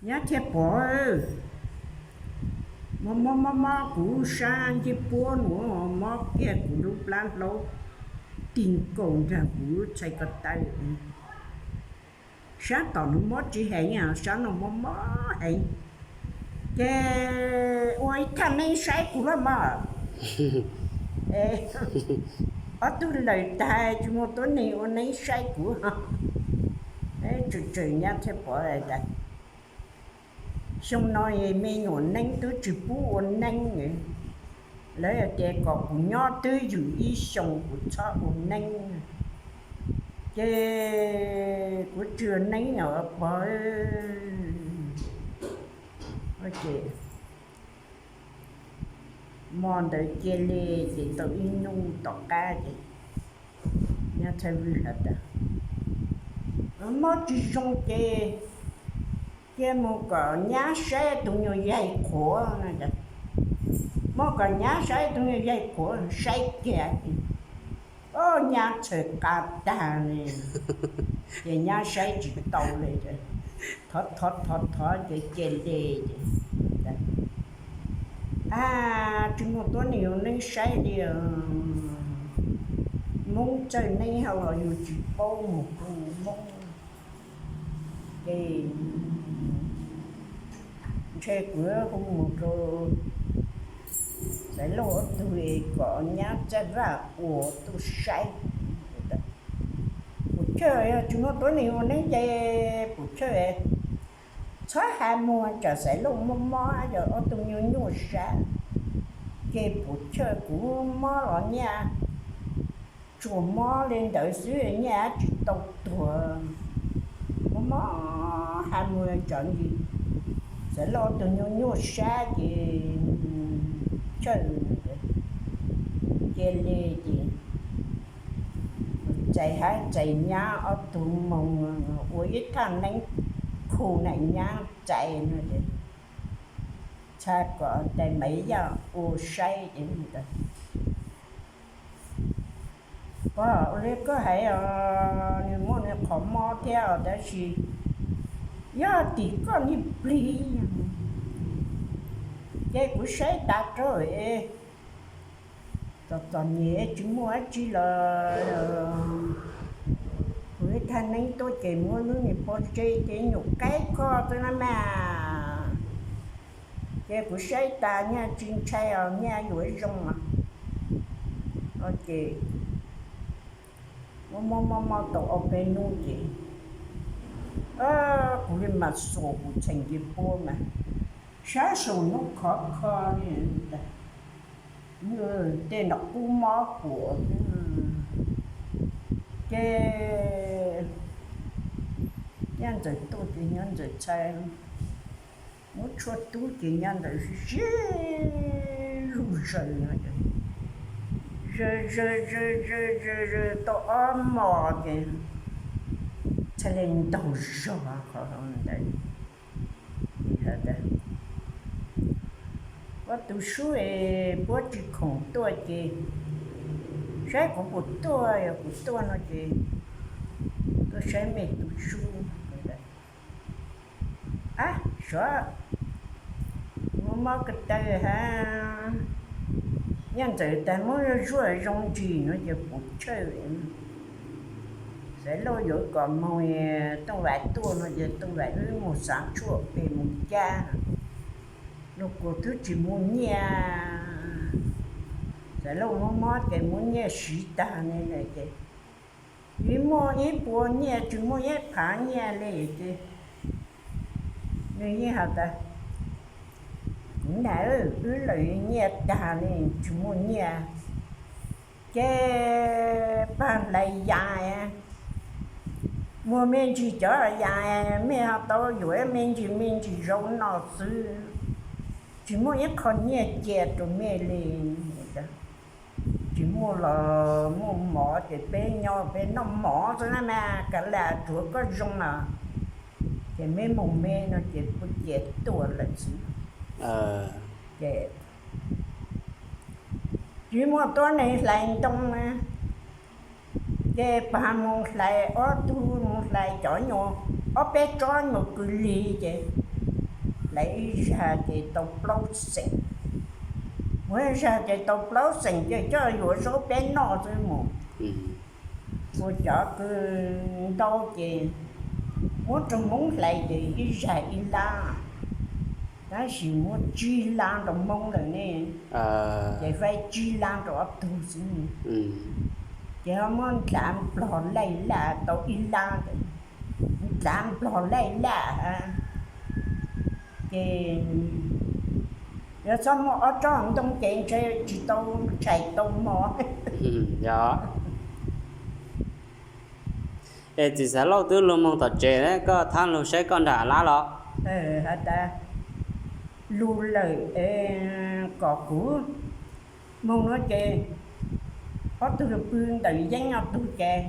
Nyab thiaj pom, mob mob mob mob kuv sab ncej puab nuav, mob kiag kuv lub plab hlaub, ti nkaus nraag kuv txhais ko taw. Sab tom nuav mob tsi heev, sab nuav mob mob heev. Ces ua ib thaj neeb saib kuv lawm mog. Ob tug lawm tag tsis muaj tuab neeg ua neeb saib kuv. Tsawm tsawm nyab thiaj pom tas, xyoo no me nyuam neeb twb tsis pub ua neeb, lawv tias kom kuv nyob twb ywm ib xyoos kuv txhob ua neeb, ces kuv tsis ua neeb os pog. Ces hmo ntawd cia li, ces tau ib hnub tom qab ces nyab Txhaj Vwj has tas, mob tsis zoo ces cia mus kom nyab saib tus nyuag yaig qhuav no. Mus kom nyab saib tus nyuag yaig qhuav, saib kiag ces, o, nyab txhais qa tag li, ces nyab saib tsis tau li, thov thov thov thov ces cia li ces, a, tsis muaj tuab neeg ua neeb saib li. Moob txawj neeb hab los yus tsis paub mus hu moob. Ces ntshe kuv hu mus rau Xaiv Lauj ob tug kom nyab Txaj Vaj ua tuaj saib. Puas chawj, yog tsis muaj tuab neeg ua neeb ces puas chawj, txhob has mus, tsam Xaiv Lauj mob mob yog ob tug nyuaj nyuaj sab, ces puas chawj kuv mob los nyaj tsuas mob li ntawd xwb, nyaj tsis tau tuag. Mob mob has mus tsam Xaiv Lauj ob tug nyuaj nyuaj sab ces chawj, cia li ces txais hab txais nyab ob tug moog ua ib thaj neeb khu na, nyab txais no ces txhaj kom tais Maiv Yaj ua saib ces, pog, ua li koj hais os, nws muaj nws qhov mob thiab os, tab sis yog tim koj niag plig. Ces kuv saib tas rau, txom txom nyem tsis muaj dab tsi los kuv ib thaj neeb tuaj ces muab lub niag pob zeb ces nyuam qaib kho xwb na mas. Ces kuv saib tas nyaj tsis ntshai os, nyaj yuav zoo os. Ces mob mob mob tau ob peb hnub ces kuv li mas xuas kuv txhais ncej puab mas sab saum hnub khov kho li ntag, tej nram qub mob kuam. Ces nyaj ntxawm tuaj ces nyaj ntxawm txhais, muab tshuaj tub ces nyaj ntxawm sib zug zaws, zaws zaws zaws zaws zaws tau ob mos ces txhaj li ntaug zog qhov ntawd. Ob tug sub es puab tsis khoom tuaj ces saib kuv puas tuaj, yog kuv tuaj no ces tuaj saib mej tus sub. Ab, suav, mob mob ko taw hab, nyaj ntxawm tas muab zuaj zoo ntsis no ces puas chawj. Xaiv Lauj yuav kom moog Tooj Vam tuaj no ces Tooj Vam wb moog xaav tshuaj pem moog cab, luag kuas twb tsis muaj nyiaj. Xaiv Lauj mob mob ces muab nyiaj siv tag ne ces tsis muaj ib puas nyiaj, tsis muaj ib phav nyiaj li ces nws yeej has tas, kuv nam, wb lawm nyiaj tag li tsis muaj nyiaj. Ces pag hlais yas, muag me ntsis cov yas, mej ho tau yuav me ntsis me ntsis zaub noj xwb, tsis muaj ib qho nyiaj cia rau mej li. Tsis muaj los muaj mov ces peb nyob peb noj mov xwb na mas, kav liam tsuav koj zoo na. Ces meb moog meb no ces puab cia tuaj lawm xwb. Ces tsis muaj tuab neeg hlais ntoo na, ces pag moog hlais ob tug, moog hlais cov nyuas, ob peb tsob nyuas kws lig ces Ib zag ces tau plaub xeem, muab ib zag ces tau plaub xeem ces coj yuav zaub peb noj xwb mus. Ua cov kws ntau ces muab rau Hmoob hlais ces ib zag ib lab, tab sis muab tsib lab rau Hmoob lawm ne, ces faib tsib lab rau ob tug xwb. Ces ho muab ntlav nplog laij laj tau ib lab, ntlav nplog laij laj, ces yog txhob muaj ob tsob ntoo ces ntshe tsis tau tshais tau mov. Es txiv Xav Lauj twb lug moog tom tsev ne, koj thab lug saib koj nram lab los? Has tas lug lawm, kom kuv moog nuav ces ob tug pw ntawm yeeb ob tug ces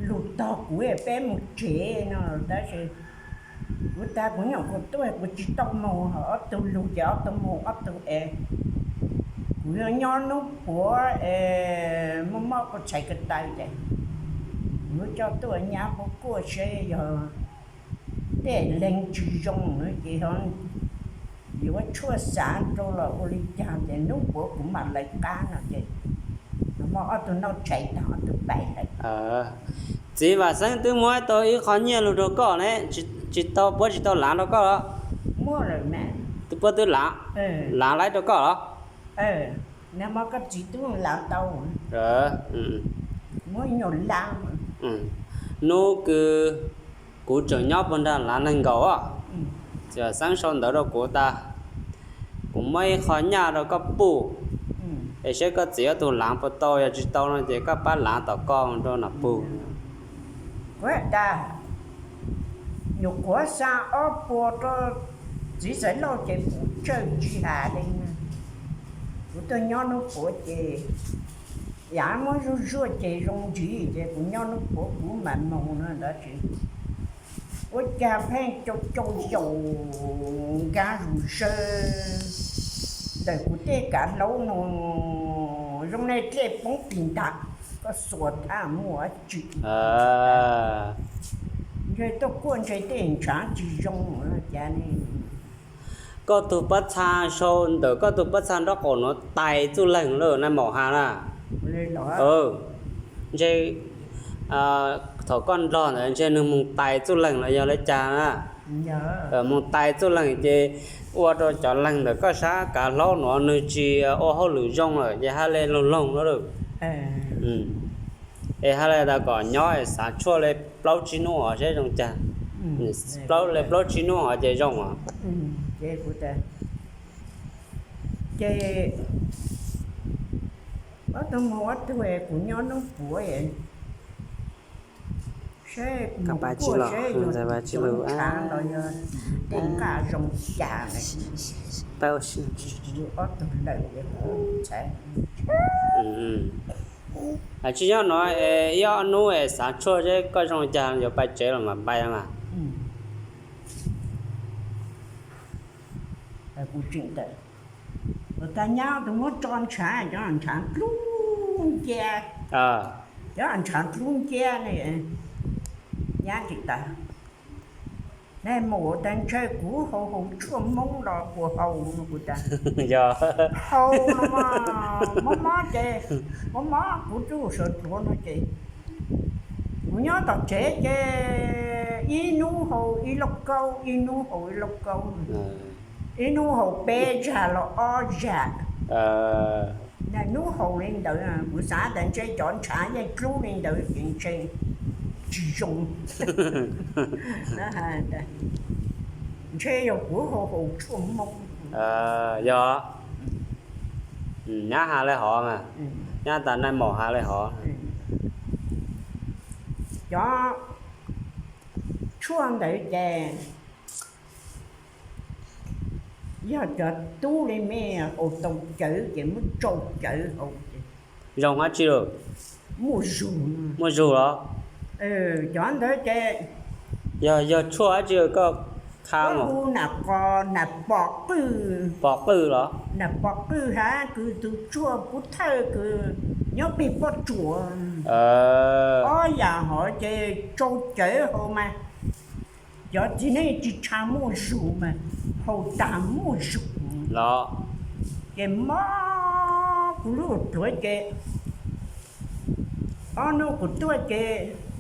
lug tog kuv peb moog tsev no, tab sis kuv tas kuv nyuam qhuav tuaj kuv tsis tau moog, ob tug lug ces ob tug moog ob tug es kuv yuav nyob nub puav es muaj mob kua tshais ko taw ces kuv yuav coj tuaj nyab puab kuaj seb yog tej leeg tsis zoo no ces yuav tshuaj xav rau los ua li cas ces nub puav kuv mam lawv qab no ces mob ob tug noj tshais tag ob tug pais lawm. Txiv Vam Xeeb twb muab tau ib qho nyiaj lug rau koj ne, tsis tau, puab tsis tau laav rau koj los? Muaj lawm ne. Puab twb laav, laav laib rau koj los? Nag hmo koj txiv twb laav tau, muab nyuag lab. Nub kws kuv tseem nyob puag nrag laav neeg nkaus, txiv Vam Xeeb sau ntawv rau kuv tas, kuv muab ib qho nyaj rau koj puj, es saib koj txiv ob tug laav puas tau, yog tsis tau no ces koj pab laav tom koj rau nom pug. Kuv has tas, nyuam qhuav xa ob puas rau txiv Xav Lauj ces kuv tsawg tsis has li. Kuv tuaj nyob nub puav ces yam muab zuj zuaj ces zoo ntsis ces kuv nyob nub puav kuv mam moog no ntawd tsis ua cas pheej cau cau yaus nkaag zus sawb ntawm kuv tej kav hlaub no zoo ne dlej poob pis ntag, koj xuas thaj muaj tsis ntshe tuaj kuaj ntshe tej ntshaav tsis zoo cas ne. Koj tug pob txha sau ntawm koj tug pob txha nraub qaum nuav tais txuj leeg lawm naj maum has na. Ntshe thaum koj nrog ntawd ntshe nwg moog tais txuj leeg los yog le caag na. Moog tais txuj leeg ces ua rau cov leeg ntawm koj sab kav hlaub nuav nwg tsis ua hauj lwm zoo lawm ces hab le loog loog lawm. Es hab le tas kom nyob xav tshuaj le plaub tsib nub os seb zoo caag. Plaub le plaub tsib nub os ces zoo os. Ces ob tug moog ob tug kuv nyob nub puav seb kuv kuaj seb yog cov ntshaav los yog tej nqaj zoo cas. Ob tug lawm txhais. Tsis nyob nuav, ib ob nub es xav tshuaj seb koj zoo caag yuav pais tsev los mam pais mas. Kuv tseem tawm, kuv tas nyab tus muab tso ntshaav, cov ntshaav dlub nciab, cov ntshaav dlub nciab ne. Nyab tseem tas, naj maum tas ntshe kuv haus haus tshuaj Hmoob los puas haus no kuv tas, haus no mas, mob mob ces, mob mob kuv tub sawv dluav no ces kuv nyob tom tsev ces ib nub haus ib lauj kaub, ib nub haus ib lauj kaub, ib nub haus peb zag los ob zag. Naj nub haus li ntawd, kuv xav tas ntshe cov ntshaav yeej dlub li ntawd ces ntshe tsis zoo. Ntshe yog kuv haus haus tshuaj Hmoob. Yog, nyab has le hov, nyab tas naj maum has le hov. Cov tshuaj ntawd ces yog cov tub li mej haus tau cawv ces muab tsau cawv haus ces zoo dab tsi lawm? Muaj zug, muaj zug los? Cov ntawd ces yog, yog tshuaj dab tsi koj qha mus? Nam qos, nam pom qwj, pom qwj los? Nam pom qwj hab kws tug tshuaj pub thawj kws nyob peg pob tsuas. Ob yam hov ces tsau cawv haus mas Cov txiv neej tsis tshua muaj zug mas haus tas muaj zug los, ces mob kuv lub tuav ces, ob hnub kuv tuaj ces